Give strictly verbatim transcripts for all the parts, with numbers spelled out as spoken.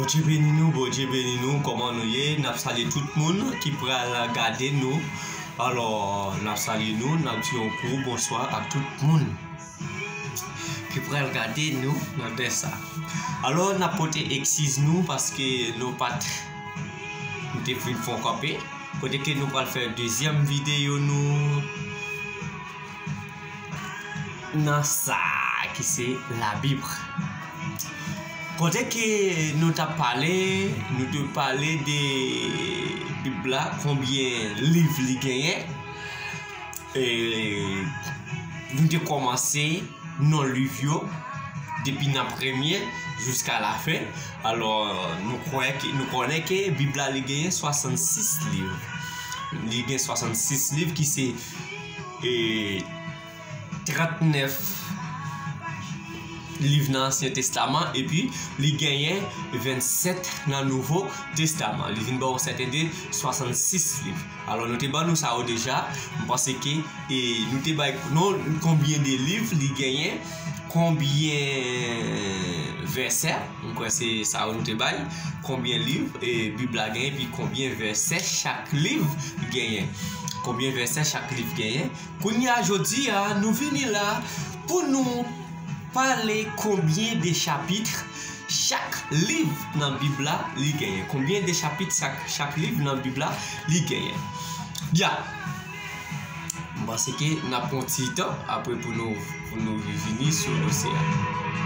Bondye beni nou, Bondye beni nou, kòman nou ye? N ap salye tout moun ki pral gade nou. Alò, n ap salye nou, n ap di yon gwo bonswa ak tout moun ki pral gade nou nan lè sa. Alò, n ap pote eskiz nou paske nou pa t, nou te fin fè yon kanpe. Kote ke nou pral fè dezyèm videyo nou nan sa ki se Labib. Kote ke nou t ap pale, nou te pale de Bib la, konbyen liv li genyen. E nou te kòmanse non liv yo depi nan premye jiska lafen. Alò, nou kwè ke, nou konnen ke Bib la li genyen swasannsis liv. Li gen swasannsis liv ki se, e, trannèf liv nan Ansyen Testaman, epi li genyen vennsèt nan Nouvo Testaman. Li vin ba w sèten de swasannsis liv. Alò, nou te ban nou sa yo deja. M panse ke, e, nou te bay non konbyen de liv li genyen, konbyen vèsè, m kwè se sa yo nou te bay, konbyen liv, e, Bib la genyen, epi konbyen vèsè chak liv genyen. Konbyen vèsè chak liv genyen. Kounye a, jodi a, nou vini la pou nou pale konbyen de chapit chak liv nan Bib la li genyen. Konbyen de chapit chak, chak liv nan Bib la li genyen. Ya. M panse ke n ap pran ti tan apre pou nou, pou nou vini sou dosye a.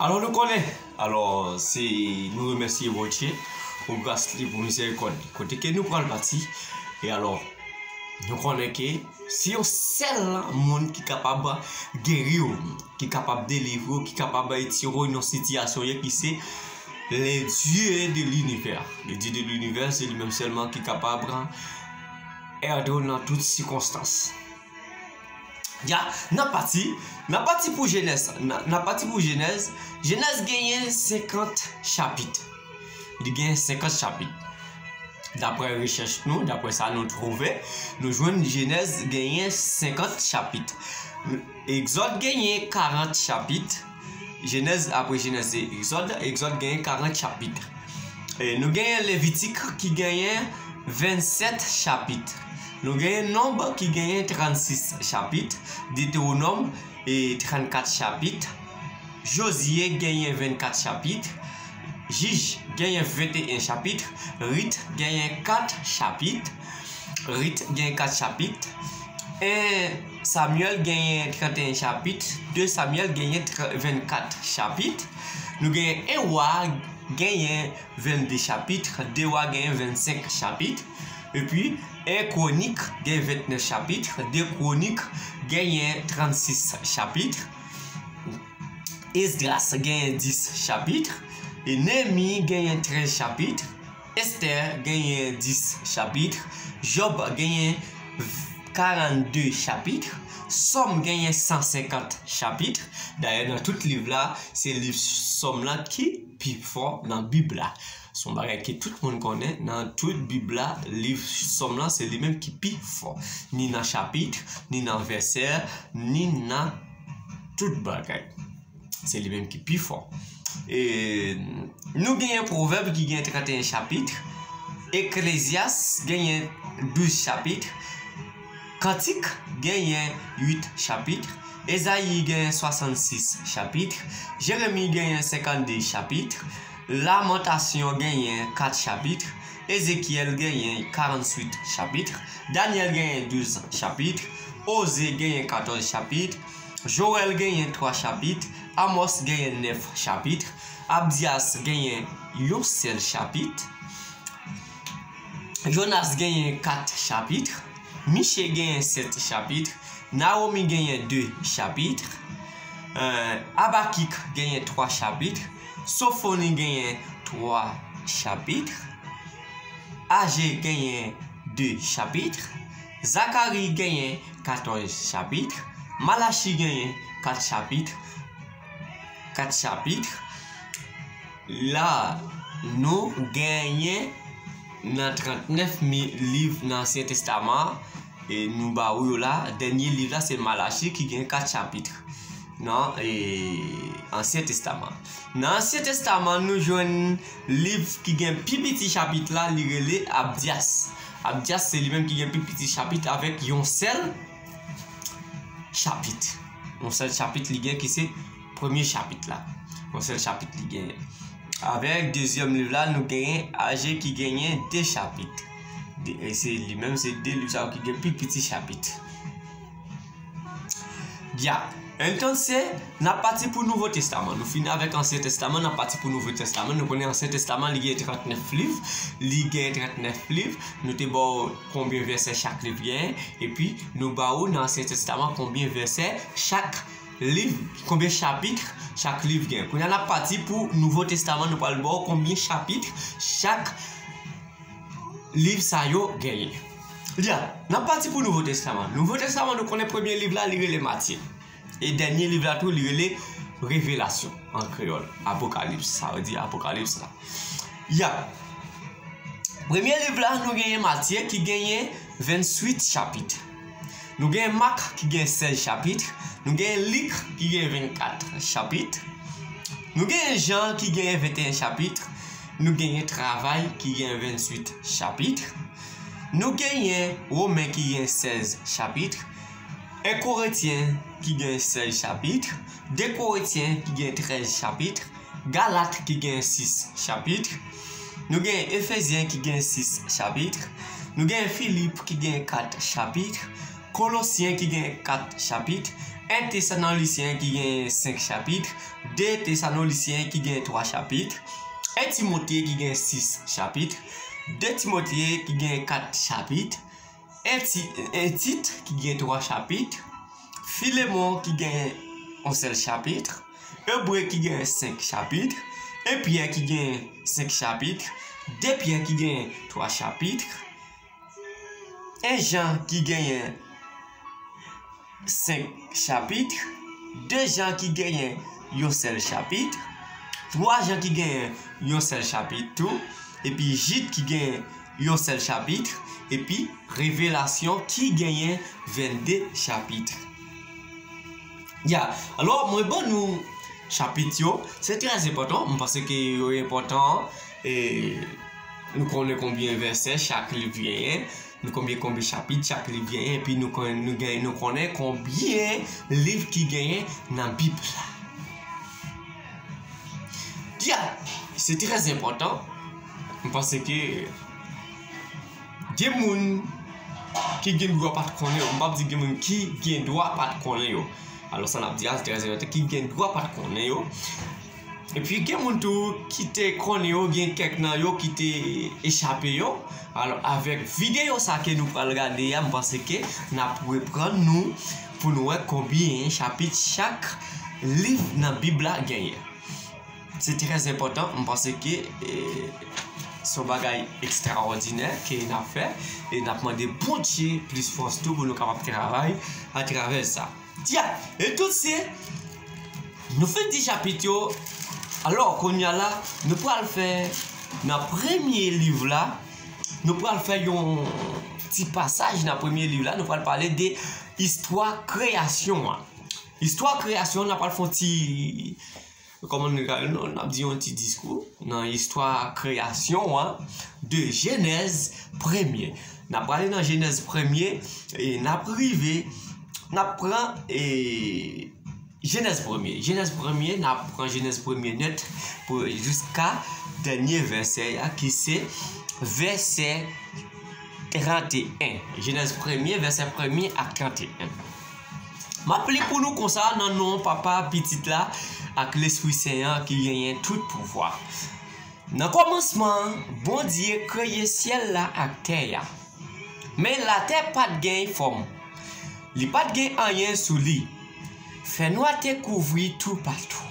Alò, nou konnen. Alò, se, nou remèsye Bondye pou gras li, pou mizèrikòd li. Kote ke nou pral pati. E alò, nou konnen ke se yon sèl moun ki kapab geri w, ki kapab delivre w, ki kapab retire w nan sitiyasyon w ye, ki se le Dieu de l'univers. Le Dieu de l'univers, se li menm sèlman ki kapab ede w nan tout sikonstans. Ya, n ap pati, n ap pati pou Jenèz, n ap, n ap pati pou Jenèz. Jenèz genyen senkant chapit. Li genyen senkant chapit. Daprè rechèch nou, daprè sa nou twouve, nou jwenn Jenèz genyen senkant chapit. Egzòd genyen karant chapit. Jenèz, apre Jenèz e Egzòd, Egzòd genyen karant chapit. E nou genyen Levitik ki genyen vennsèt chapit. Nou genyen Nonb ki genyen trannsis chapit. Detewonòm, e, trannkat chapit. Jozye genyen vennkat chapit. Jij genyen venteyen chapit. Rit genyen kat chapit. Rit genyen kat chapit. En Samyèl genyen trannteyen chapit. De Samyèl genyen vennkat chapit. Nou genyen en Wa genyen vennde chapit. De Wa genyen vennsenk chapit. Epi, en Kwonik genyen vennèf chapit. De Kwonik genyen trannsis chapit. Esdras genyen dis chapit. E Neyemi genyen trèz chapit. Estè genyen dis chapit. Jòb genyen karannde chapit. Sòm genyen san senkant chapit. Dayè, nan tout liv la, se liv Sòm lan ki pi fò nan Bib la. Se yon bagay ke tout moun konnen, nan tout Bib la, liv Sòm lan, se li menm ki pi fò. Ni nan chapit, ni nan vèsè, ni nan tout bagay. Se li menm ki pi fò. E, nou genyen Pwovèb ki gen trannteyen chapit, Eklezyas genyen douz chapit, Kantik genyen uit chapit, Ezayi genyen swasannsis chapit, Jeremi genyen senkannde chapit, Lamantasyon genyen kat chapit, Ezekyèl genyen karannwit chapit, Danyèl genyen douz chapit, Oze genyen katòz chapit, Jowèl genyen twa chapit, Amòs genyen nèf chapit, Abdyas genyen yon sèl chapit, Jonas genyen kat chapit, Miche genyen sèt chapit, Nawomi genyen de chapit, eh, Abakik genyen twa chapit, Sofoni genyen twa chapit, Aje genyen de chapit, Zakari genyen katòz chapit, Malachi genyen kat chapit, kat chapit. La, nou genyen nan trannèf mi-, liv nan Ansyen Testaman an, e nou ba ou yo la. Dènye liv la, se Malachi ki gen kat chapit nan, e, Ansyen Testaman. Nan Ansyen Testaman, nou jwenn liv ki gen pi piti chapit la, li rele Abdyas. Abdyas, se li menm ki gen pi piti chapit avèk yon sèl chapit. Yon sèl chapit li gen ki se premye chapit la. Yon sèl chapit li genyen. Avèk dezyèm liv la, nou genyen Aje ki genyen de chapit. De, e se li menm, se de liv sa yo ki gen pi piti chapit. Ya. Entonse, n ap pati pou Nouvo Testaman. Nou fini avèk Ansyen Testaman, n ap pati pou Nouvo Testaman. Nou konnen Ansyen Testaman, li gen trannèf liv. Li gen trannèf liv. Nou te ba w konbyen vèsè chak liv genyen. Epi, nou ba ou nan Ansyen Testaman konbyen vèsè chak liv, konbyen chapit chak liv genyen. Kounye a, n ap pati pou Nouvo Testaman. Nou pral ba w konbyen chapit chak liv sa yo genyen. Ya, n ap pati pou Nouvo Testaman. Nouvo Testaman, nou konnen premye liv la, li rele Matye. E dènye liv la tou, li rele Revelasyon an kreyòl. Apokalips, sa vle di Apokalips la. Ya. Premye liv la, nou genyen Matye ki genyen vennwit chapit. Nou genyen Mak ki gen sèz chapit. Nou genyen Lik ki gen vennkat chapit. Nou genyen Jan ki gen venteyen chapit. Nou genyen Travay ki gen vennwit chapit. Nou genyen Women ki gen sèz chapit. En Korentyen ki gen sèz chapit. De Korentyen ki gen trèz chapit. Galat ki gen sis chapit. Nou gen Efezyen ki gen sis chapit. Nou gen Filip ki gen kat chapit. Kolosyen ki gen kat chapit. En Tesalonisyen ki gen senk chapit. De Tesalonisyen ki gen twa chapit. En Timote ki gen sis chapit. De Timote ki gen kat chapit. En Ti-, en Tit ki gen twa chapit. Filemon ki gen yon sèl chapit. Ebre ki gen senk chapit. En Pyè ki gen senk chapit. De Pyè ki gen twa chapit. En Jan ki genyen senk chapit. De Jan ki genyen yon sèl chapit. Twa Jan ki genyen yon sèl chapit tou. Epi Jid ki genyen yon sèl chapit. Epi Revelasyon ki genyen vennde chapit. Ya, alò, mwen ban nou chapit yo. Se trè enpòtan. Mwen panse ke yo enpòtan. E nou konnen konbyen vèsè chak liv genyen. Nou konnen konbyen chapit chak liv genyen. Epi nou konnen, nou genyen, nou konnen konbyen liv ki genyen nan Bib la. Ya, se trè enpòtan. Mwen panse ke gen moun ki gen dwa pa t konnen yo. M p ap di gen moun ki gen dwa pa t konnen yo. Alò, sa n ap di a, se trè enpòtan, ki gen dwa pa t konnen yo. Epi, gen moun tou ki te konnen yo, gen kèk nan yo ki te echape yo. Alò, avèk videyo sa ke nou pral gade a, m panse ke n ap reprann nou pou nou wè konbyen chapit chak liv nan Bib la genyen. Se trè enpòtan, m panse ke, e, se yon bagay ekstraòdinè ke n ap fè, e n ap mande Bondye plis fòs tou pou nou kapab travay atravè sa. Ya, e tout se, nou fin di chapit yo, alò, kounye a la, nou pral fè nan premye liv la, nou pral fè yon ti pasaj nan premye liv la, nou pral pale de istwa kreyasyon an. Istwa kreyasyon an, n ap pral fè yon ti Kòman nou ka, nou, n ap di yon ti diskou nan istwa kreyasyon an, de Jenèz premye. N ap prale nan Jenèz premye e n ap rive, n ap pran e Jenèz premye. Jenèz premye, n ap pran Jenèz premye nèt pou jiska dènye vèsè a ki se vèsè trannteyen. Jenèz premye, vèsè premye ak trannteyen. M ap li pou nou konsa nan non Papa, Pitit la ak Lespri Sen an ki genyen tout pouvwa. Nan kòmansman an, Bondye kreye syèl la ak tè a. Men latè pa t gen fòm. Li pa t gen anyen sou li. Fènwa te kouvri toupatou.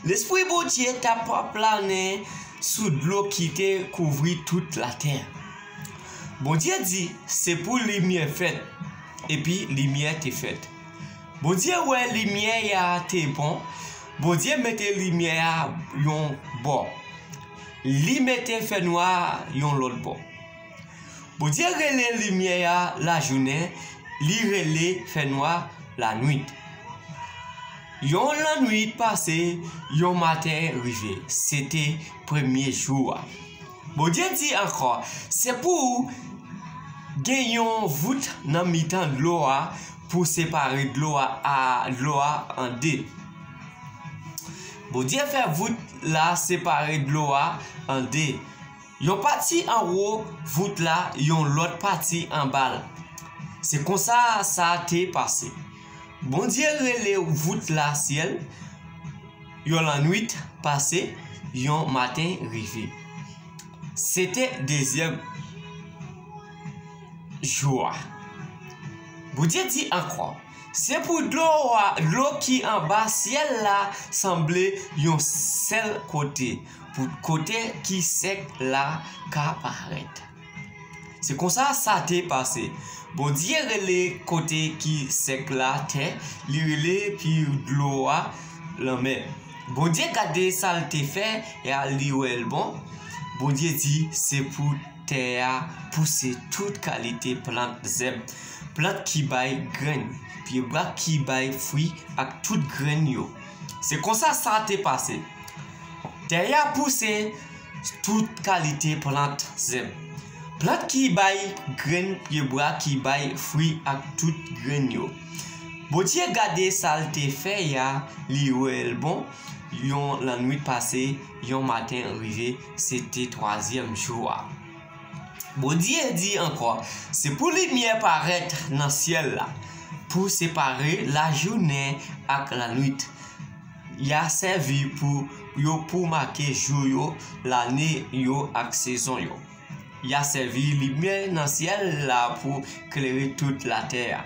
Lespri Bondye t ap planen sou dlo ki te kouvri tout latè. Bondye di, "Se pou limyè fèt," epi limyè te fèt. Bondye wè limyè a te bon. Bondye mete limyè a yon bò. Li mete fènwa a yon lòt bò. Bondye rele limyè a lajounen, li rele fènwa lanwit. Yon lannwit pase, yon maten rive. Se te premye jou a. Bondye di ankò, "Se pou gen yon vout nan mitan dlo a pou separe dlo a, a, dlo a an de." Bondye fè vout la separe dlo a an de. Yon pati anwo vout la, yon lòt pati anba l. Se konsa sa te pase. Bondye rele vout la syèl. Yon lannwit pase, yon maten rive. Se te dezyèm jou a. Bondye di ankò, "Se pou dlo a, dlo ki anba syèl la sanble yon sèl kote, pou kote ki sèk la ka parèt." Se konsa sa te pase. Bondye rele kote ki sèk la tè, li rele pi dlo a lanmè. Bondye gade sa l te fè, e a li wè l bon. Bondye di, "Se pou tè a pouse tout kalite plant zèb, plant ki bay grenn, pyebwa ki bay fwi ak tout grenn yo." Se konsa sa te pase. Tè a pouse tout kalite plant zèb, plant ki bay grenn, pyebwa ki bay fwi ak tout grenn yo. Bondye gade sa l te fè a, li wè l bon. Yon lannwit pase, yon maten rive, se te twazyèm jou a. Bondye di ankò, "Se pou limyè parèt nan syèl la, pou separe lajounen ak lannwit. Y a sèvi pou yo pou make jou yo, lane yo ak sezon yo. Y a sèvi limyè nan syèl la pou klere tout latè a."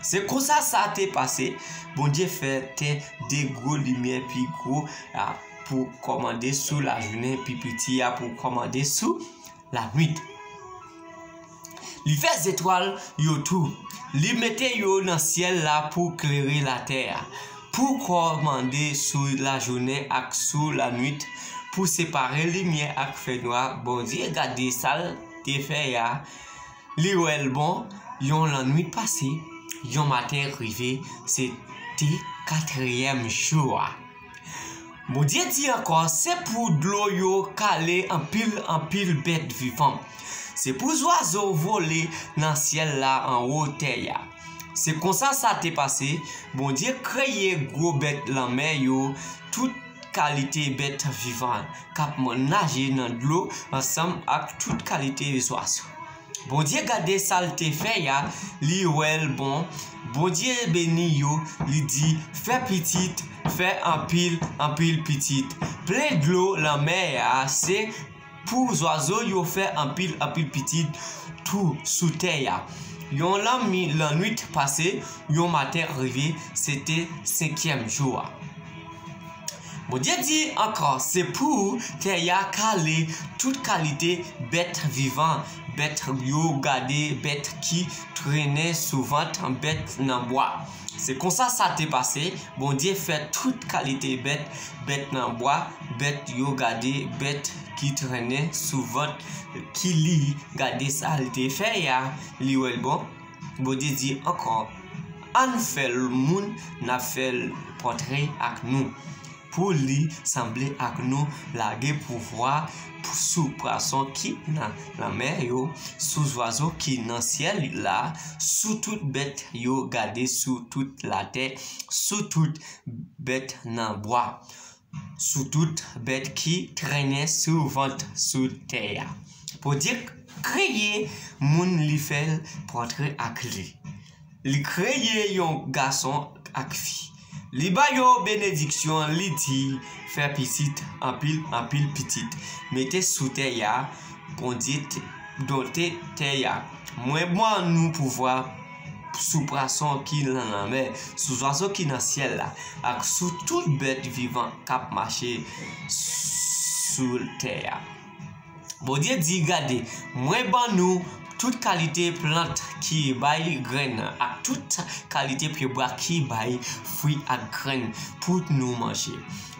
Se konsa sa te pase. Bondye fè te de gwo limyè pi gwo a pou kòmande sou lajounen, pi piti a pou kòmande sou lannwit. Li fè zetwal yo tou. Li mete yo nan syèl la pou klere latè a, pou kòmande sou lajounen ak sou lannwit, pou separe limyè ak fènwa. Bondye gade sa l te fè a, li wè l bon. Yon lannwit pase, yon maten rive, se te katriyèm jou a. Bondye di ankò, "Se pou dlo yo kale anpil, anpil bèt vivan. Se pou zwazo vole nan syèl la anwo tè a." Se konsa sa te pase. Bondye kreye gwo bèt lanmè yo, tout kalite bèt vivan k ap naje nan dlo ansanm ak tout kalite zwazo. Bondye gade sa l te fè a, li wè l bon. Bondye beni yo, li di, "Fè pitit, fè anpil, anpil pitit. Plen dlo lanmè a, se pou zwazo yo fè anpil, anpil pitit tou sou tè a." Yon lanmi-, lannwit pase, yon maten rive, se te senkyèm jou a. Bondye di ankò, "Se pou tè a kale tout kalite bèt vivan, bèt yo gade, bèt ki trennen sou vant, bèt nan bwa." Se konsa sa te pase. Bondye fè tout kalite bèt, bèt nan bwa, bèt yo gade, bèt ki trennen sou vant, ki li gade sa l te fè a, li wè l bon. Bondye di ankò, "Ann fè l moun, n a fè l pòtre ak nou, Pou li sanble ak nou lage pouvwa sou pwason ki nan lanmè yo, sou zwazo ki nan syèl la, sou tout bèt yo gade sou tout latè, sou tout bèt nan bwa, sou tout bèt ki trennen sou vant sou tè a. Bondye kreye moun, li fè l pòtre ak li. Li kreye yon gason ak fi. Li ba yo benediksyon, li di, fè pitit, anpil, anpil pitit. Mete sou tè a, Bondye te, donte tè a. Mwen ban nou pouvwa sou pwason ki nan lanmè, sou zwazo ki nan syèl la, ak sou tout bèt vivan k ap mache sou tè a. Bondye di, gade, mwen ban nou tout kalite plant ki bay grenn, ak tout kalite pyebwa ki bay fwi ak grenn pou nou manje.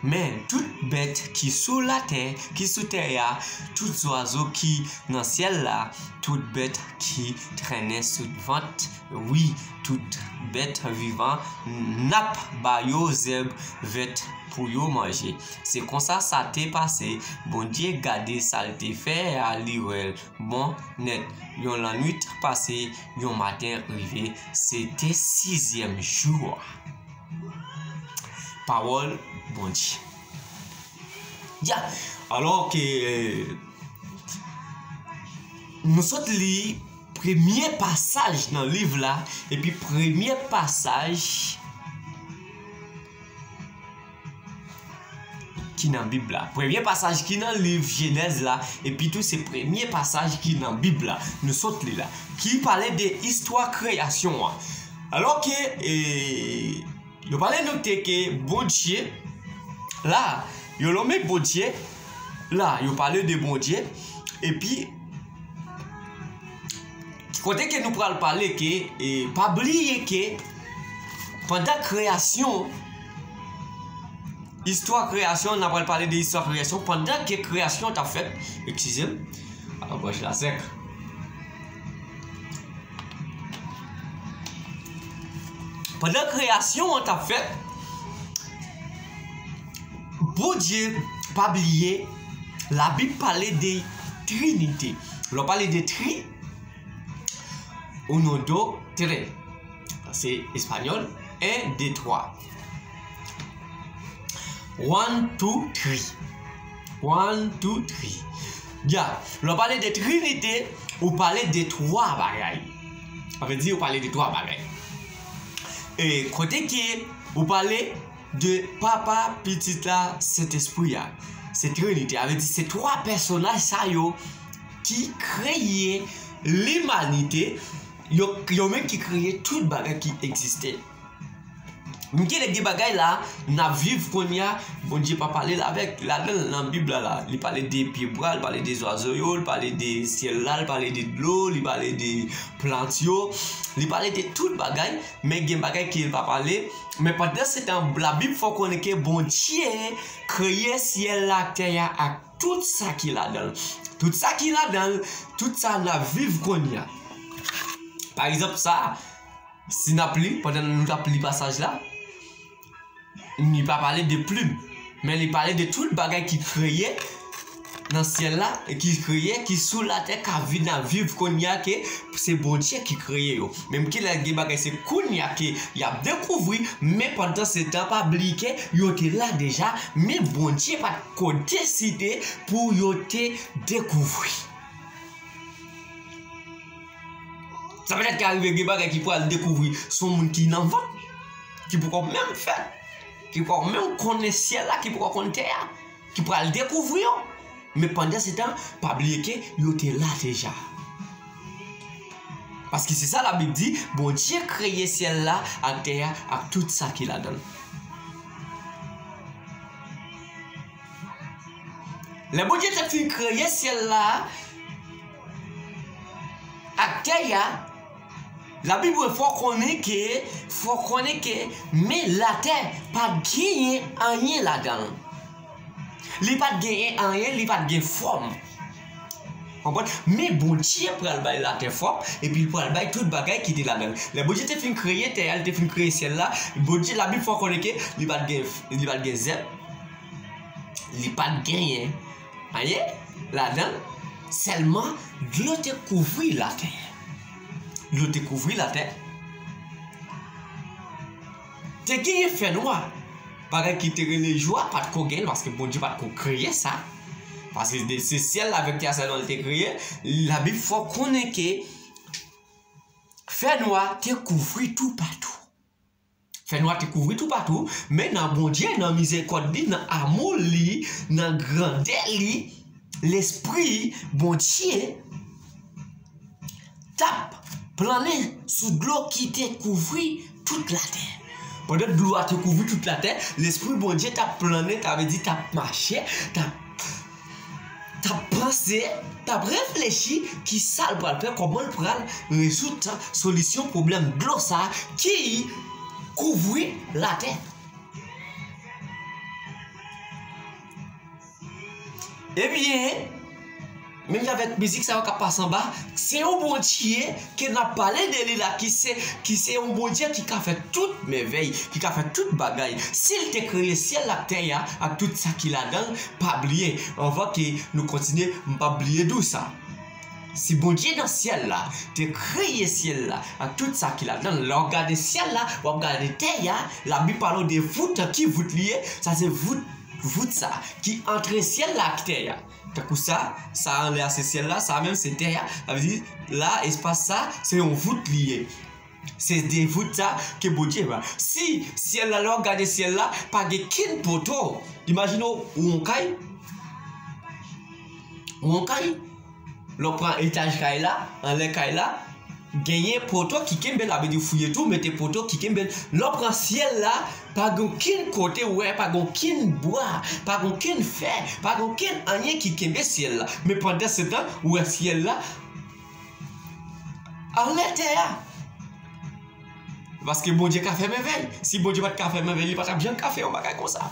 Men, tout bèt ki sou latè, ki sou tè a, tout zwazo ki nan syèl la, tout bèt ki trennen sou vant, wi, tout bèt vivan, n ap ba yo zèb vèt pou yo manje. Se konsa sa te pase. Bondye gade sa l te fè a, li wè l bon nèt. Yon lannwit pase, yon maten rive, se te sizyèm jou a. Pawòl Bondye. Ya, alò ke nou sot li premye pasaj nan liv la, epi premye pasaj ki nan Bib la. Premye pasaj ki nan liv Jenèz la, epi tou se premye pasaj ki nan Bib la. Nou sot li la. Ki pale de istwa kreyasyon an. Alò ke, e, yo pale nou te ke Bondye, la, yo nonmen Bondye, la, yo pale de Bondye, epi, kote ke nou pral pale ke, e, pa bliye ke pandan kreyasyon, istwa kreyasyon, n ap pral pale de istwa kreyasyon, pandan ke kreyasyon t ap fèt, eskize m, a, bwèch la sèk. Pandan kreyasyon an t ap fèt, Bondye, pa bliye, Labib pale de Trinite. Lè w pale de tri, uno, dos, tres. Se espanyòl, un, deux, trois. One, two, three. One, two, three. Ya, lè w pale de Trinite, ou pale de twa bagay. Sa vle di, ou pale de twa bagay. E kote ke ou pale de Papa, Pitit la, Sentespri a. Se Trinite. Sa vle di, se twa pèsonaj sa yo ki kreye limanite, yo, yo menm ki kreye tout bagay ki egziste. M gen, gen bagay la, n ap viv kounye a, Bondye pa pale l avèk, ladan l nan Bib la, la. Li pale de pyebwa, li pale de zwazo yo, li pale de syèl la, li pale de dlo, li pale de plant yo, li pale de tout bagay, men gen bagay ke l pa pale. Men pandan se tan, Labib fè w konnen ke Bondye kreye syèl la, tè a, ak tout sa ki ladan l. Tout sa ki ladan l, tout sa n ap viv kounye a. Pa egzanp, sa, si n ap li, pandan nou t ap li pasaj la, li pa pale de plim, men li pale de tout bagay ki kreye nan syèl la, e ki kreye, ki sou latè, k ap vin ap viv kounye a, ke se Bondye ki kreye yo. Menm kilè gen bagay se kounye a ke y ap dekouvri, men pandan se tan, pa bliye ke yo te la deja, men Bondye pa t ko deside pou yo te dekouvri. Sa petèt ka rive gen bagay ki pral dekouvri, se yon moun ki nan vant, ki poko menm fèt, ki poko menm konnen syèl la, ki poko konn tè a, ki pral dekouvri yo. Men pandan se tan, pa bliye ke yo te la deja. Paske se sa Labib di, Bondye kreye syèl la ak tè a ak tout sa ki ladan l. Lè Bondye te fin kreye syèl la ak tè a, Labib fè w konnen ke, fè w konnen ke, men latè pa t genyen anyen ladan l. Li pa t genyen anyen, li pa t gen fòm. Konprann? Men Bondye pral bay latè fòm, epi l pral bay tout bagay ki te ladan l. Lè Bondye te fin kreye tè a, li te fin kreye syèl la, Bondye, Labib fè w konnen ke li pa t gen, li pa t gen zèb, Li pa t genyen anyen ladan l, sèlman dlo te kouvri latè. Dlo te kouvri latè. Te genyen fènwa, bagay ki te rele jou a, pa t ko genyen l, paske Bondye pa t ko kreye sa. Paske de, se syèl la avèk tè a sèlman li te kreye. Labib fè w konnen ke fènwa te kouvri toupatou. Fènwa te kouvri toupatou, men nan Bondye, nan mizerikòd li, nan amou li, nan grandè li, Lespri Bondye t ap plannen sou dlo ki te kouvri tout latè. Pandan dlo a te kouvri tout latè, Lespri Bondye t ap plannen, sa vle di t ap mache, t ap, t ap panse, t ap reflechi ki sa l pral fè, kòman l pral rezoud solisyon pwoblèm dlo sa a ki kouvri latè. Ebyen, menm jan avèk mizik sa yo k ap pase anba, se yon Bondye ke n ap pale de li la, ki se, ki se yon Bondye ki ka fè tout mèvèy, ki ka fè tout bagay. Si l te kreye syèl la ak tè a, ak tout sa ki ladan l, pa bliye, anvan ke nou kontinye, m p ap bliye di w sa. Si Bondye nan syèl la te kreye syèl la ak tout sa ki ladan l, lè w ap gade syèl la, w ap gade tè a, Labib pale w de vout, ki vout li ye? Sa se vout, vout sa ki antre syèl la ak tè a. Tankou sa, sa anlè a se syèl la, sa menm se tè a. Sa vle di, la, espas sa, se yon vout li ye. Se de vout sa ke Bondye ba. Si syèl la, lè w ap gade syèl la, pa gen kenn poto. Imajine w, ou yon kay. Ou yon kay. Lè w pran etaj kay la, anlè kay la, genyen poto ki kenbe l, sa vle di fouye tou, mete poto ki kenbe l. Lè w pran syèl la, pa gen okenn kote w wè, pa gen okenn bwa, pa gen okenn fè, pa gen okenn anyen ki kenbe syèl la. Men pandan se tan, ou wè syèl la, anlè tè a. Paske Bondye ka fè mèvèy. Si Bondye pa t ka fè mèvèy, li pa t ap janm ka fè yon bagay konsa.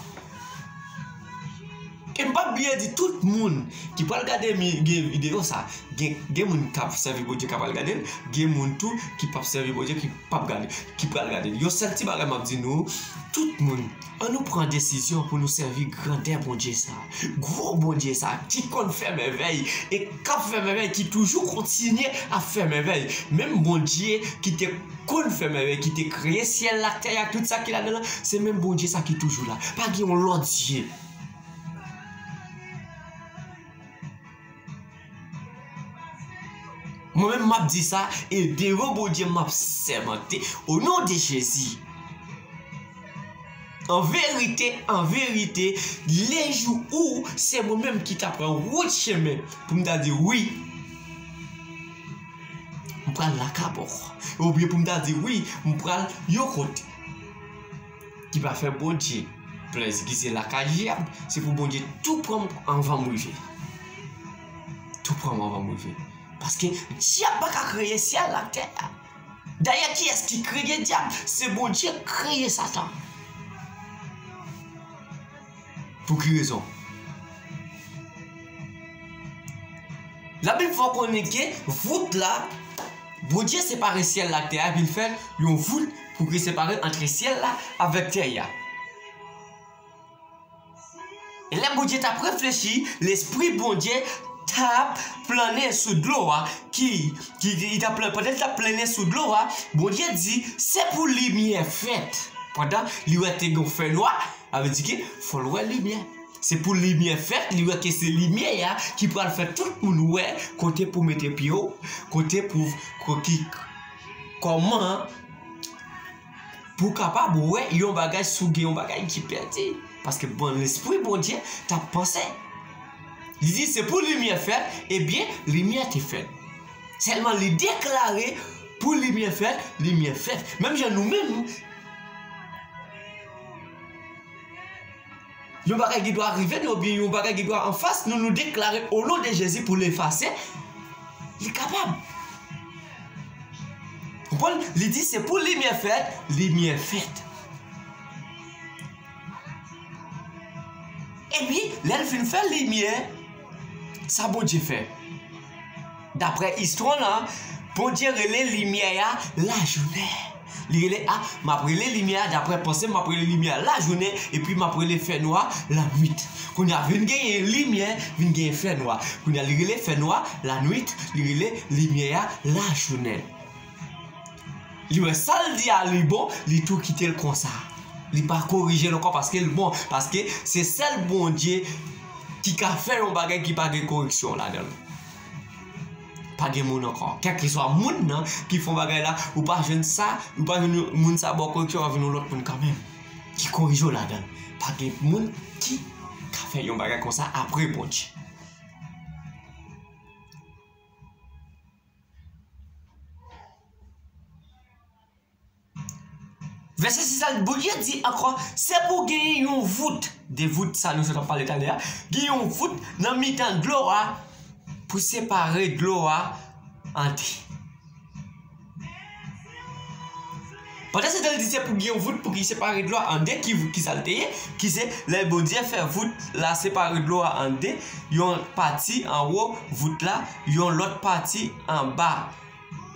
E m p ap bliye di tout moun ki pral gade mi, gen videyo sa, gen, gen moun k ap sèvi Bondye k ap pral gade l, gen moun tou ki p ap sèvi Bondye ki p ap gade, ki pral gade l. Yon sèl ti bagay m ap di nou, tout moun, ann nou pran desizyon pou nou sèvi grandè Bondye sa, gwo Bondye sa, ki konn fè mèvèy e k ap fè mèvèy, ki toujou kontinye ap fè mèvèy. Menm Bondye ki te konn fè mèvèy, ki te kreye syèl la, tè a, tout sa ki ladan l, se menm Bondye sa ki toujou la. Pa gen yon lòt Dye. Mwen menm m ap di sa, e devan Bondye m ap sèmante, o non de Jezi. An verite, an verite, le jou ou se mwen menm ki ta pran wout chemen pou m ta di wi, m pral lakabò. Oubyen pou m ta di wi, m pral yon kote. Ki pa fè Bondye plezi, ki se lakay dyab, se pou Bondye tou pran m anvan m rive. Tou pran m anvan m rive. Paske dyab pa ka kreye syèl la ak tè a. Dayè, kiyès ki kreye dyab? Se Bondye k kreye Satan. Pou ki rezon? Labib fè w konnen ke vout la, Bondye separe syèl la ak tè a, epi l fè yon vout pou ki separe ant syèl la avèk tè a. E lè Bondye t ap reflechi, Lespri Bondye t ap plannen sou dlo a, ki, ki, ki t ap plan-, pandan l t ap plannen sou dlo a, Bondye di, se pou limyè fèt. Pandan li wè te gen fènwa, sa vle di ke fò l wè limyè. Se pou limyè fèt, li wè ke se limyè a ki pral fè tout moun wè kote pou mete pye w, kote pou, ko-, ki, kòman pou w kapab wè yon bagay, si w gen yon bagay ki pèdi. Paske bon, Lespri Bondye t ap panse. Li di, se pou limyè fèt, ebyen, limyè te fèt. Sèlman li deklare, pou limyè fèt, limyè fèt. Menm jan nou menm, yon bagay ki dwe rive nou, oubyen yon bagay ki dwe anfas nou, nou deklare o non de Jezi pou l efase, li kapab. Konprann? Li di, se pou limyè fèt, limyè fèt. Epi, lè l fin fè limyè, sa Bondye fè? Daprè istwa la, Bondye rele limyè a lajounen. Li rele a, m ap rele limyè a, daprè panse m, m ap rele limyè a lajounen, epi m ap rele fènwa lannuit. Kounye a vin genyen limyè, vin genyen fènwa. Kounye a li rele fènwa lannuit, li rele limyè a lajounen. Li wè sa l di a li bon, li tou kite l konsa. Li pa korije l ankò paske l bon, paske se sèl Bondye ki ka fè yon bagay ki pa gen koreksyon ladan l. Pa gen moun ankò. Kèlkeswa moun nan ki fè yon bagay la, ou pa jwenn sa, ou pa jwenn moun sa ba w koreksyon, w ap jwenn yon lòt moun kanmenm ki korije w ladan l. Pa gen moun ki ka fè yon bagay konsa apre Bondye. Vèsè sis la, Bondye di ankò, se pou genyen yon vout. De vout sa nou sot ap pale talè a. Gen yon vout nan mitan dlo a pou separe dlo a an de. Pandan se tan, li di se pou gen yon vout pou ki separe dlo a an de, ki, ki sa l te ye, ki se lè Bondye fè vout la separe dlo a an de, yon pati anwo vout la, yon lòt pati anba.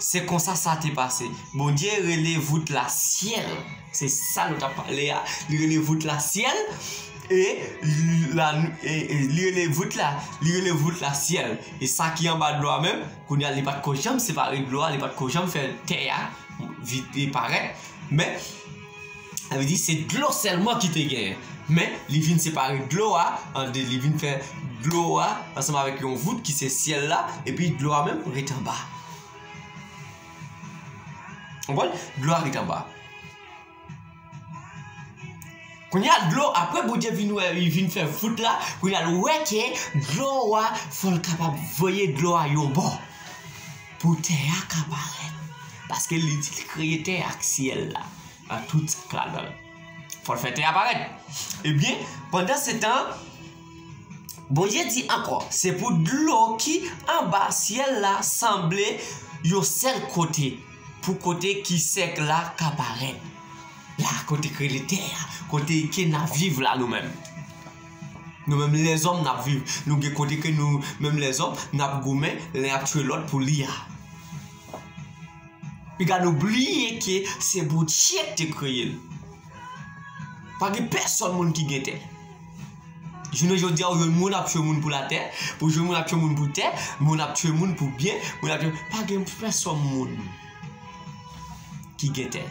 Se konsa sa te pase. Bondye rele vout la syèl. Se sa nou t ap pale a. Li rele vout la syèl. E, la, e, e li rele vout la, li rele vout la syèl. E sa ki anba dlo a menm, kounye a li pa t ko janm separe dlo a, li pa t ko janm fè tè a vide parèt. Men, sa vle di se dlo sèlman ki te genyen. Men, li vin separe dlo a an de, li vin fè dlo a ansanm avèk yon vout ki se syèl la, epi dlo a menm ret anba. Konprann? Dlo a ret anba. Kounye a dlo, apre Bondye vin wè, li vin fè vout la, kounye a l wè ke dlo a, fò l kapab voye dlo a yon bò. Pou tè a ka parèt. Paske li di li kreye tè a ak syèl la. Ak tout sa k ladan l. Fò l fè tè a parèt. Ebyen, pandan se tan, Bondye di ankò, se pou dlo ki anba syèl la sanble yon sèl kote, pou kote ki sèk la ka parèt. La, kote k rele tè a, kote ke n ap viv la nou menm. Nou menm lèzòm n ap viv, nou gen kote ke nou menm lèzòm n ap goumen, len ap tchwe lòt pou li a. Piga nou bliye ke se Bondye ki te kreye l. Pa gen pèsòn moun ki gen tè. Jounen jodi a, ou jwenn moun ap tchwe moun pou latè, pou jwenn moun ap tchwe moun pou tè, moun ap tchwe moun pou byen, moun ap tchwe, pa gen pèsòn moun ki gen tè.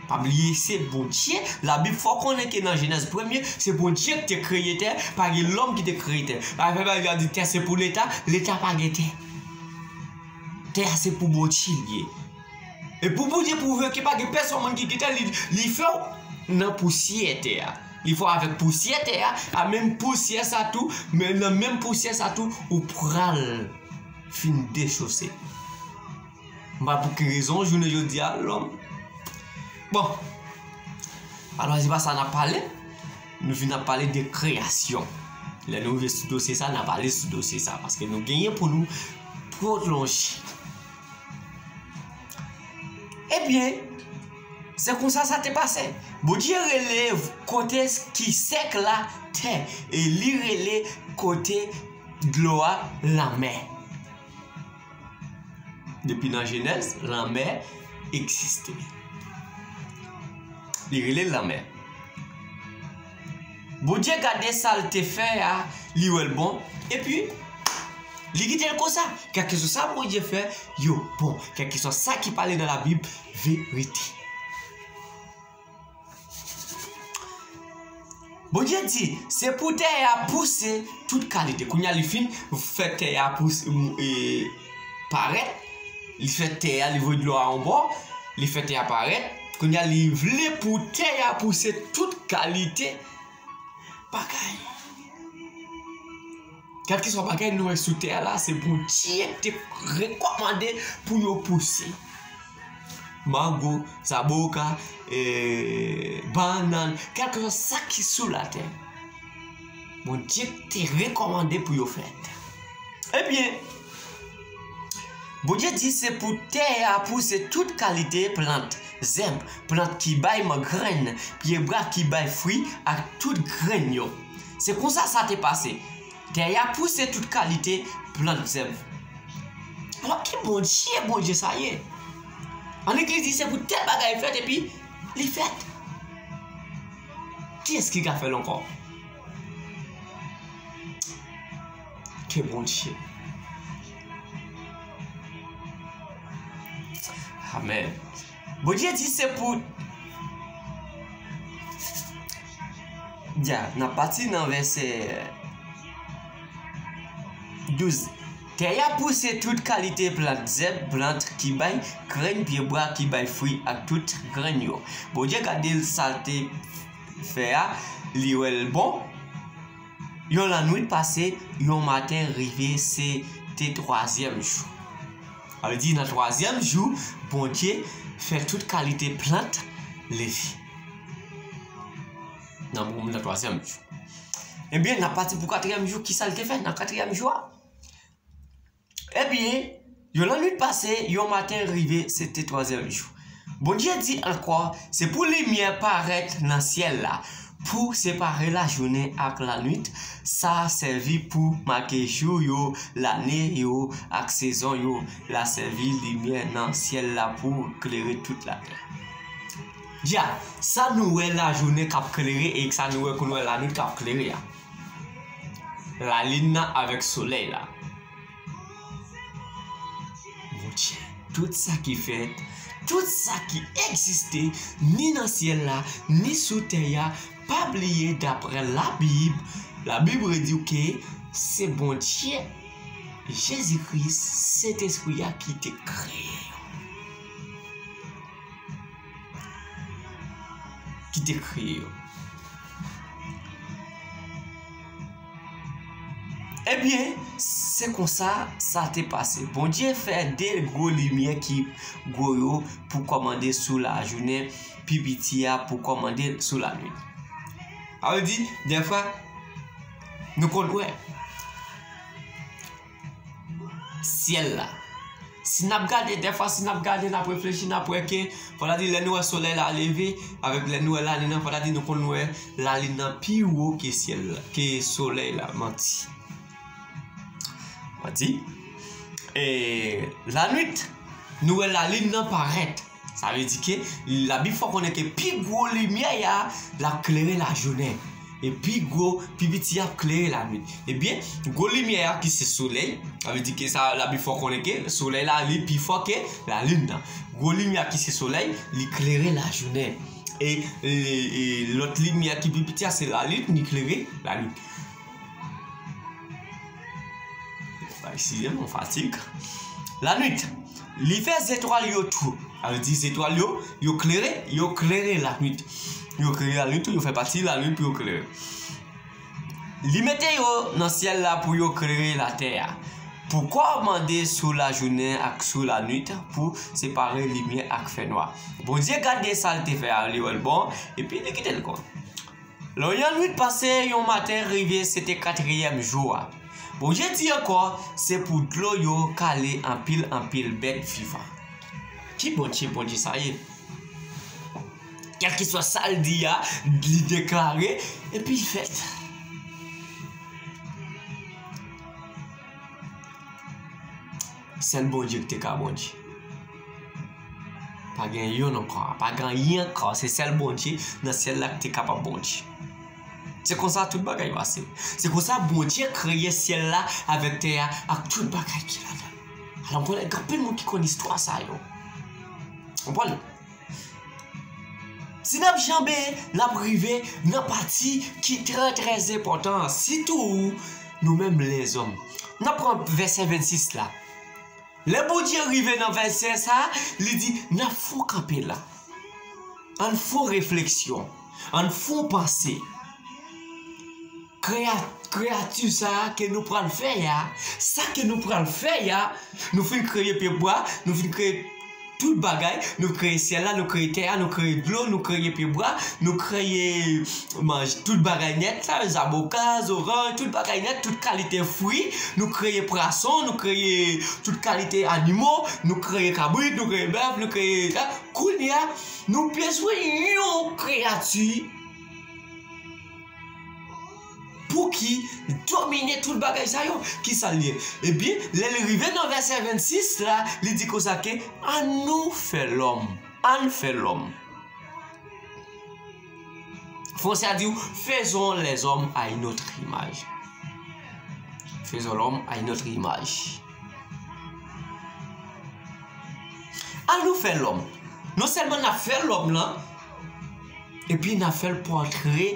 Pa bliye, se Bondye. Labib fè w konnen ke nan Jenèz premye, se Bondye ki te kreye tè, pa gen lòm ki te kreye tè. Pa fè bagay di tè se pou Leta, Leta pa gen tè. Tè a se pou Bondye li ye. E pou Bondye pwouve ke pa gen pèsòn moun ki gen tè, li, li fè w nan pousyè tè a. Li fè w avèk pousyè tè a, a menm pousyè sa tou, men nan menm pousyè sa tou, ou pral fin dechose. M pa pou ki rezon, jounen jodi a, lòm. Bon. Alò, se pa sa n ap pale. Nou vin ap pale de kreyasyon. Lè nou rive sou dosye sa, n ap pale sou dosye sa. Paske nou genyen pou nou pwolonje. Ebyen, se konsa sa te pase. Bondye rele kote ki sèk la tè, e li rele kote dlo a lanmè. Depi nan Jenèz, lanmè egziste. Li rele l lanmè. Bondye gade sa l te fè a, li wè l bon, epi li kite l konsa. Kèlkeswa sa Bondye fè, yo bon. Kèlkeswa sa ki pale nan Labib, verite. Bondye di, se pou tè a pouse tout kalite. Kounye a li fin fè tè a pouse, e, parèt. Li fè tè a, li voye dlo a yon bò. Li fè tè a parèt. Kounye a li vle pou tè a pouse tout kalite bagay. Kèlkeswa bagay nou wè sou tè a la, se Bondye ki te rekòmande pou yo pouse. Mango, zaboka, e, bannann, kèlkeswa sa ki sou latè, Bondye te rekòmande pou yo fèt. Ebyen, Bondye di se pou tè a pouse tout kalite plant, zèb, plant ki bay man grenn, pyebwa ki bay fwi ak tout grenn yo. Se konsa sa te pase. Tè a pouse tout kalite plant zèb. Alò, ki Bondye, Bondye sa ye? Annik li di se pou tèl bagay fèt epi li fèt. Kiyès ki ka fè l ankò? Ke Bondye. Amèn. Bondye di se pou. Ya, n ap pati nan vèsè douz. Tè a pouse tout kalite plant, zèb, plant ki bay grenn, pyebwa ki bay fwi ak tout grenn yo. Bondye gade sa l te fè a, li wè l bon. Yon lannwit pase, yon maten rive, se te twazyèm jou. Sa vle di, nan twazyèm jou, Bondye fè tout kalite plant leve. Nan, nan twazyèm jou. Ebyen, n ap pati pou katriyèm jou. Kisa l te fè nan katriyèm jou a? Ebyen, yon lannwit pase, yon maten rive, se te twazyèm jou. Bondye di ankò, se pou limyè parèt nan syèl la, pou separe lajounen ak lannwit, sa sèvi pou make jou yo, lane yo, ak sezon yo, la sèvi limyè nan syèl la pou klere tout latè. Ya, sa nou wè lajounen k ap klere e sa nou wè kou nou wè lannwit k ap klere a. Lalin nan avèk solèy la. Bondye, tout sa ki fèt, tout sa ki egziste, ni nan syèl la, ni sou tè a, pa bliye daprè Labib, Labib di w ke se Bondye, Jezi Kris, Sentespri a ki te kreye yo. Ki te kreye yo. Ebyen, se konsa sa te pase. Bondye fè de gwo limyè ki gwo yo pou kòmande sou lajounen, pi piti a pou kòmande sou lannwit. Sa vle di, dèfwa, nou konn wè syèl la. Si n ap gade, dèfwa, si n ap gade, n ap reflechi, n ap wè ke, fò ta di, lè nou wè solèy la leve, avèk lè nou wè lalin nan, fò ta di, nou konn wè lalin nan pi wo ke syèl la, ke solèy la. Manti. Manti. E lannwit, nou wè lalin nan parèt. Sa vle di ke Labib fè w konnen ke pi gwo limyè a, l ap klere lajounen. E pi gwo, pi piti a ap klere lannwit. Ebyen, gwo limyè a ki se solèy, sa vle di ke sa, Labib fè w konnen ke solèy la, li pi fò ke lalin nan. Gwo limyè a ki se solèy, li klere lajounen. E, e, e lòt limyè ki pi piti a, se lalin, li klere lannwit. Eskize m, mwen fatig. Lannwit, li fè zetwal yo tou. Sa vle di zetwal yo, yo klere, yo klere lannwit. Yo klere lannwit tou, yo fè pati lannwit pou yo klere. Li mete yo nan syèl la pou yo klere latè a. Pou kòmande sou lajounen ak sou lannwit, pou separe limyè ak fènwa. Bondye gade sa l te fè a, li wè l bon, epi li kite l konn. Lè yon lannwit pase, yon maten rive, se te katriyèm jou a. Bondye di ankò, se pou dlo yo kale anpil anpil bèt vivan. Ki Bondye, Bondye sa ye? Kèlkeswa sa l di a, li deklare, epi l fèt. Sèl Bondye ki te ka Bondye. Pa gen yonn ankò, pa gen anyen ankò. Se sèl Bondye nan syèl la ki te kapab Bondye. Se konsa tout bagay pase. Se konsa Bondye kreye syèl la avèk tè a ak tout bagay ki ladan l. Alò, m konnen gen anpil moun ki konn istwa sa yo. Konprann? Si n ap janbe, n ap rive nan pati ki trè, trè enpòtan an, sitou nou menm lèzòm. N ap pran vèsè vennsis la. Lè Bondye rive nan vèsè sa a, li di, n ap fè yon kanpe la. Ann fè yon refleksyon. Ann fè yon panse. Kreya-, kreyati sa a ke nou pral fè a, sa ke nou pral fè a, nou fin kreye pyebwa, nou fin kreye tout bagay, nou kreye syèl la, nou kreye tè a, nou kreye dlo, nou kreye pyebwa, nou kreye manj, tout bagay nèt, sa, zaboka, zoranj, tout bagay nèt, tout kalite fwi, nou kreye pwason, nou kreye tout kalite animo, nou kreye kabrit, nou kreye bèf, nou kreye, sa. Kounye a, nou bezwen yon kreyati pou ki domine tout bagay sa yo. Kisa l ye? Ebyen, lè l rive nan vèsè vennsis la, li di konsa ke, ann nou fè lòm. Ann fè lòm. Fransè a di w, faisons les hommes à une autre image. Faisons l'homme à une autre image. Ann nou fè lòm. Non sèlman n ap fè lòm lan, epi n ap fè l pòtre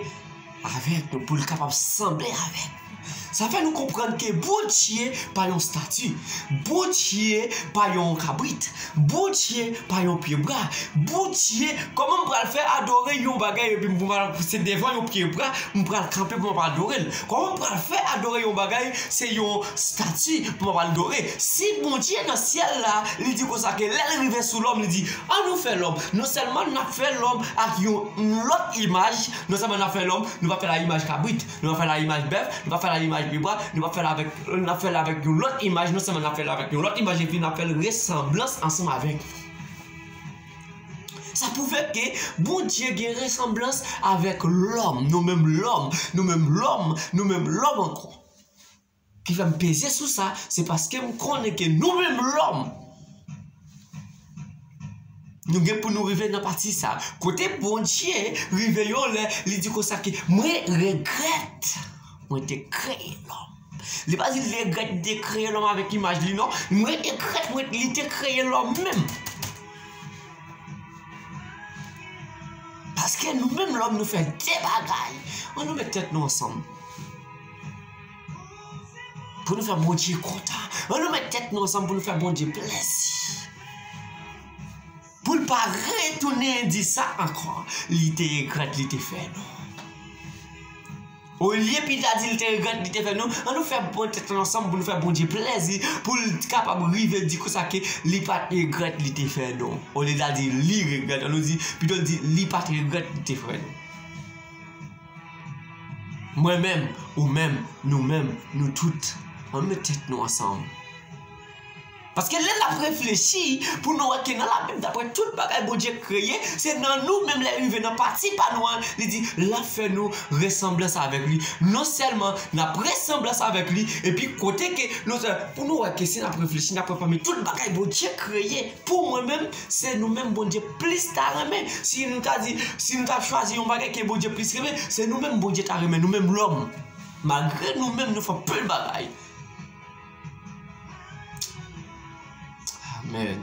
avèk nou, pou l kapab sanble avèk nou. Sa fè nou konprann ke Bondye pa yon estati. Bondye pa yon kabrit. Bondye pa yon pyebwa. Bondye, kòman m pral fè adore yon bagay epi m pral, se devan yon pyebwa, m pral kanpe pou m ap adore l? Kòman m pral fè adore yon bagay, se yon estati pou m ap adore? Si Bondye nan syèl la, li di konsa ke lè l rive sou lòm, li di, ann nou fè lòm. Non sèlman n ap fè lòm ak yon lòt imaj, non sèlman n ap fè lòm, nou p ap fè l a imaj kabrit, nou p ap fè l a imaj bèf, nou p ap fè l a imaj pyebwa, nou p ap fè l avèk, n ap fè l avèk yon lòt imaj, non sèlman n ap fè l avèk yon lòt imaj, epi n ap fè l resanblans ansanm avèk. Sa pwouve ke Bondye gen resanblans avèk lòm, nou menm lòm, nou menm lòm, nou menm lòm ankò. Ki fè m peze sou sa, se paske m konnen ke nou menm lòm, nou gen pou nou rive nan pati sa. Kote Bondye rive yon lè, li di konsa ke, mwen regrèt mwen te kreye lòm. Li pa di l regrèt li te kreye lòm avèk imaj li, non. Mwen regrèt mwen, li te kreye lòm menm. Paske nou menm lòm, nou fè de bagay. Ann nou met tèt nou ansanm pou nou fè Bondye kontan. Ann nou met tèt nou ansanm pou nou fè Bondye plezi. Pou l pa retounen di sa ankò. Li te regrèt li te fè nou. Olye pou l ta di l te regrèt li te fè nou, ann nou fè bon tèt nou ansanm pou nou fè Bondye plezi, pou l kapab rive di konsa ke li pa t regrèt li te fè nou. Olye l ta di li regrèt, ann nou di, pito l di li pa t regrèt li te fè nou. Mwen menm, ou menm, nou menm, nou tout, ann nou met tèt nou ansanm. Paske lè n ap reflechi, pou nou wè ke nan Labib, daprè tout bagay Bondye kreye, se nan nou menm lè rive nan pati pa nou an, li di, l ap fè nou resanblans avèk li. Non sèlman n ap resanblans avèk li, epi kote ke nou, pou nou wè ke si n ap reflechi, n ap wè pami tout bagay Bondye kreye, pou mwen menm, se nou menm Bondye plis ta renmen. Si nou ta di, si nou ta chwazi yon bagay ke Bondye plis renmen, se nou menm Bondye ta renmen, nou menm lòm. Malgre nou menm nou fè anpil bagay. Amèn.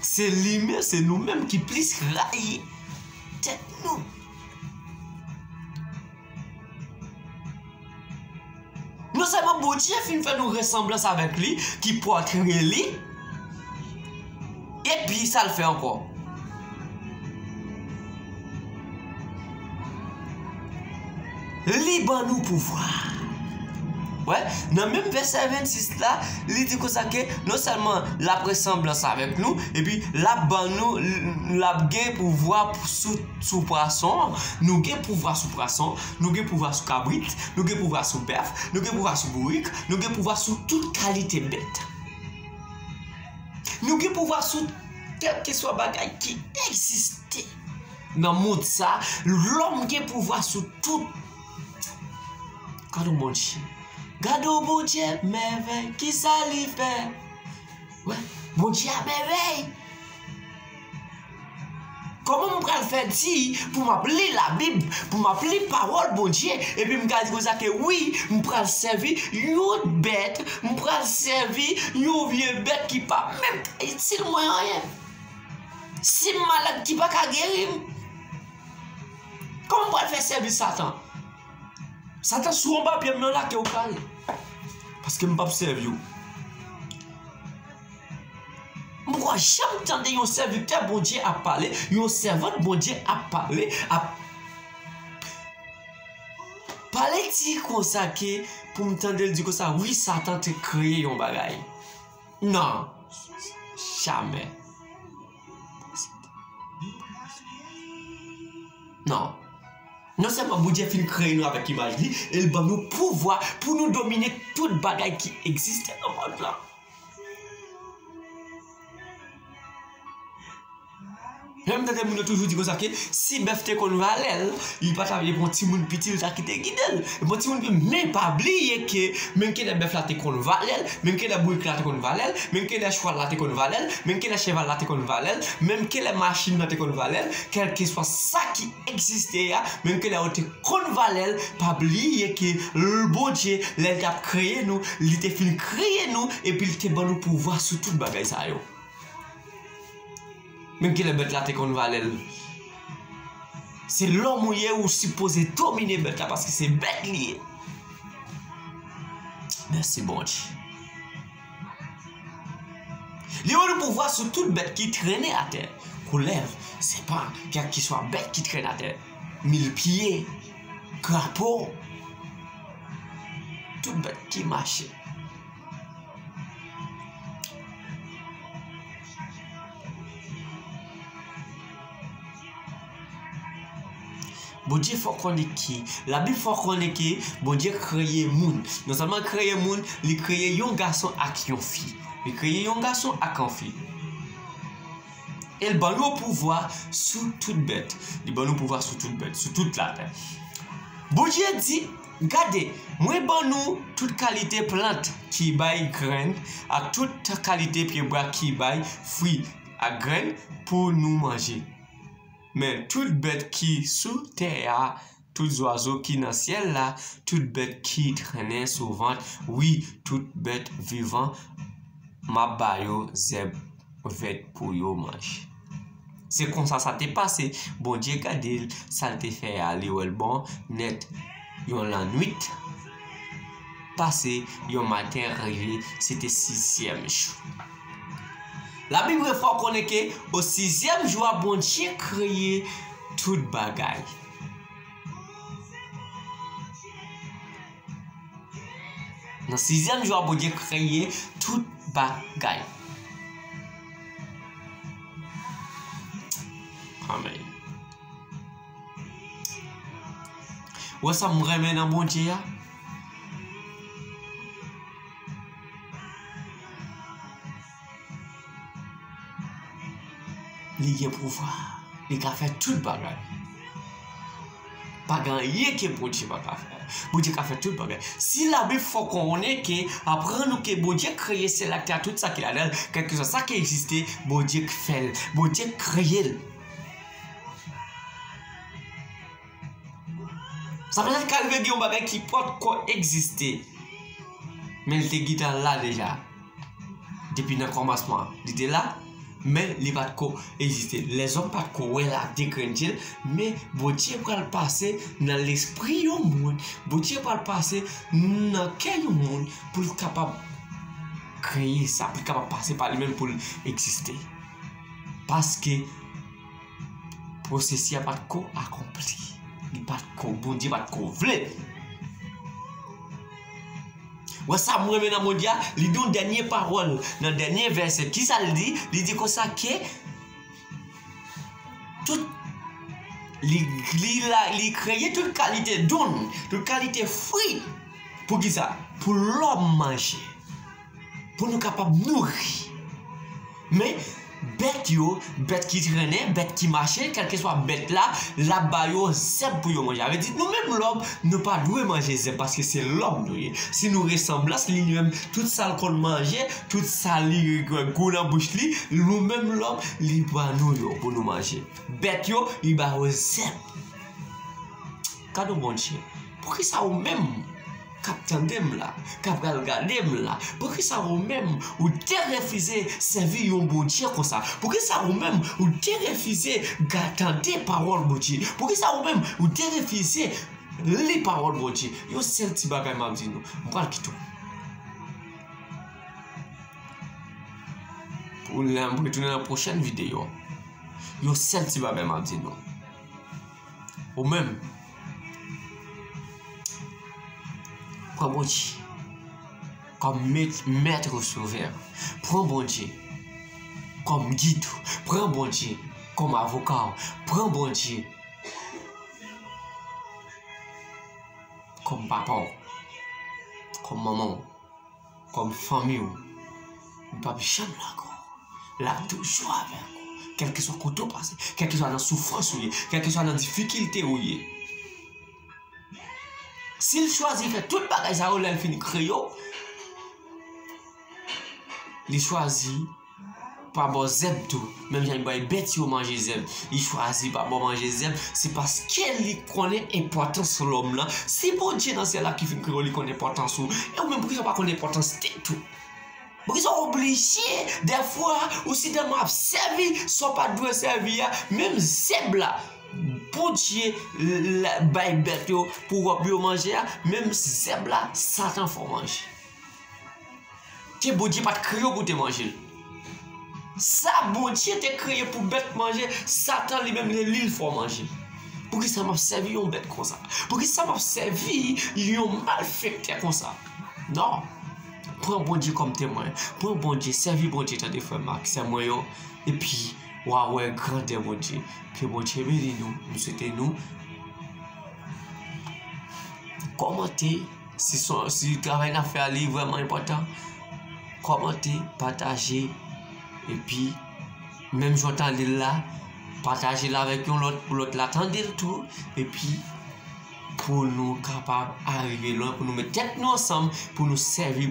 Se li menm, se nou menm ki plis rayi tèt nou. Non sèlman Bondye fin fè nou resanblans avèk li, ki pòtre li, epi sa l fè ankò? Li ban nou pouvwa. Wè, nan menm vèsè vennsis la, li di konsa ke non sèlman l ap resanblans avèk nou, epi l ap ban nou, l ap gen pouvwa sou, sou pwason. Nou gen pouvwa sou pwason, nou gen pouvwa sou kabrit, nou gen pouvwa sou bèf, nou gen pouvwa sou bourik, nou gen pouvwa sou tout kalite bèt. Nou gen pouvwa sou kèlkeswa bagay ki egziste nan mond sa, lòm gen pouvwa sou tout. Gade yon Bondye. Gade yon Bondye mèvèy, kisa li fè? Wè, Bondye a mèvèy. Kòman m pral fè di pou m ap li Labib, pou m ap li pawòl Bondye, epi m ka di konsa ke wi, m pral sèvi yon bèt, m pral sèvi yon vye bèt ki pa menm itil mwen anyen. Si m malad, ki pa ka geri m. Kòman m pral fè sèvi Satan? Satan, si w anba pye m nan la, ke w kale. Paske m p ap sèvi w. M poko janm tande yon sèvitè Bondye ap pale, yon sèvant Bondye ap pale, ap pale di konsa ke pou m tande l di konsa, wi, Satan te kreye yon bagay. Non. Jamè. Non. Non sèlman Bondye fin kreye nou avèk imaj li, e l ban nou pouvwa pou nou domine tout bagay ki egziste nan mond lan. Menm tande moun yo toujou di konsa ke si bèf te konn valè l, li pa ta vle pran timoun piti l ta kite gide l. Bon, timoun piti, men pa bliye ke menm ke lè bèf la te konn valè l, menm ke lè bourik la te konn valè l, menm ke lè chwal la te konn valè l, menm ke lè cheval la te konn valè l, menm ke lè machin nan te konn valè l, kèlkeswa sa ki egziste a, menm ke lè yo te konn valè l, pa bliye ke l-, Bondye, lè l t ap kreye nou, li te fin kreye nou, epi l te ban nou pouvwa sou tout bagay sa yo. Menm ke lè bèt la te konn valè l. Se lòm ou ye, ou sipoze domine bèt la, paske se bèt li ye. Mèsi, Bondye. Li ban nou pouvwa sou tout bèt ki trennen atè. Koulèv, sèpan, kèlkeswa bèt ki trennen atè. Mil pye, krapo, tout bèt ki mache. Bondye fè w konnen ke, Labib fè w konnen ke Bondye kreye moun. Non sèlman kreye moun, li kreye yon gason ak yon fi. Li kreye yon gason ak yon fi. E l ban nou pouvwa sou tout bèt. Li ban nou pouvwa sou tout bèt, sou tout latè. Bondye di, gade, mwen ban nou tout kalite plant ki bay grenn, ak tout kalite pyebwa ki bay fwi ak grenn pou nou manje. Men tout bèt ki sou tè a, tout zwazo ki nan syèl la, tout bèt ki trennen sou vant, wi, tout bèt vivan, m ap ba yo zèb vèt pou yo manje. Se konsa sa te pase. Bondye gade l, sa l te fè a, li wè l bon nèt. Yon lannwit pase, yon maten rive, se te sizyèm jou. Labib fè w konnen ke o sizyèm jou a, Bondye kreye tout bagay. Nan sizyèm jou a, Bondye kreye tout bagay. Amèn. Ou wè sa m renmen nan Bondye a? Li gen pouvwa. Li ka fè tout bagay. Pa gen anyen ke Bondye pa ka fè. Bondye ka fè tout bagay. Si Labib fè w konnen ke, aprann ou ke Bondye kreye syèl ak tè a, tout sa ki ladan l, kèlkeswa sa ki egziste, Bondye k fè l. Bondye kreye l. Sa petèt ka rive gen yon bagay ki pòtko egziste, men l te gentan la deja. Depi nan kòmansman, li te la, men li pa t ko egziste. Lèzòm pa t ko wè l ak de grenn je l, men Bondye pral pase nan lespri yon moun, Bondye pral pase nan kè yon moun pou l kapab kreye sa, pou l kapab pase pa li menm pou l egziste. Paske pwosesi a pa t ko akonpli. Li pa t ko, Bondye pa t ko vle. Wè sa m renmen nan Bondye a, li di yon dènye pawòl nan dènye vèsè. Kisa l di? Li di konsa ke tout, li, li, la, li kreye tout kalite donn, tout kalite fwi. Poukisa? Pou lòm manje. Pou nou kapab nouri. Men, bèt yo, bèt ki trennen, bèt ki mache, kèlkeswa bèt la, l ap ba yo zèb pou yo manje. Sa vle di, nou menm lòm, nou pa dwe manje zèb, paske se lòm nou ye. Si nou resanblans li, li menm, tout sa l konn manje, tout sa li gou nan bouch li, nou menm lòm, li ba nou yo pou nou manje. Bèt yo, li ba yo zèb. Gade yon Bondye. Poukisa ou menm k ap tande m la, k ap pral gade m la, poukisa ou menm ou te refize sèvi yon Bondye konsa? Poukisa ou menm ou te refize ga-, tande pawòl Bondye? Poukisa ou menm ou te refize li pawòl Bondye? Yon sèl ti bagay m ap di nou, m pral kite w. Pou lè m retounen nan pwochèn videyo, yon sèl ti bagay m ap di nou. Ou menm, pran Bondye kòm mèt, mèt ou sovè. Pran Bondye kòm gid ou. Pran Bondye kòm avoka ou. Pran Bondye kòm papa w, kòm manman w, kòm fanmi w. Li p ap janm lage w. L ap toujou avèk ou. Kèlkeswa kote w pase, kèlkeswa nan soufrans ou ye, kèlkeswa nan difikilte ou ye. Si l chwazi fè tout bagay sa yo, lè l fin kreye w, li chwazi pa ba w zèb tou. Menm jan li bay bèt yo manje zèb, li chwazi pa ba w manje zèb, se paske li konnen enpòtans lòm lan. Si Bondye nan syèl la ki fin kreye w, li konn enpòtans ou, e ou menm, poukisa w pa konn enpòtans tèt ou? Poukisa w oblije, dèfwa, ou si tèlman ap sèvi sa w pa t dwe sèvi a, menm zèb la, Bondye l-, l-, bay bèt yo pou wòb yo manje a, menm zèb la, Satan fè w manje. Ke Bondye pa t kreye w pou te manje l. Sa Bondye te kreye pou bèt manje, Satan li menm, li, li l fè w manje. Poukisa m ap sèvi yon bèt konsa? Poukisa m ap sèvi yon malfektè konsa? Non. Pran Bondye kòm temwen. Pran Bondye, sèvi Bondye, tande frè m ak sè mwen yo. Epi, w a wè grandè Bondye. Ke Bondye beni nou. M swete nou kòmante. Si son, si travay n ap fè a, li vrèman enpòtan, kòmante, pataje. Epi, menm jan w tande l la, pataje l avèk yon lòt, pou lòt la tande l tou. Epi, pou nou kapab arive lwen, pou nou met tèt nou ansanm, pou nou sèvi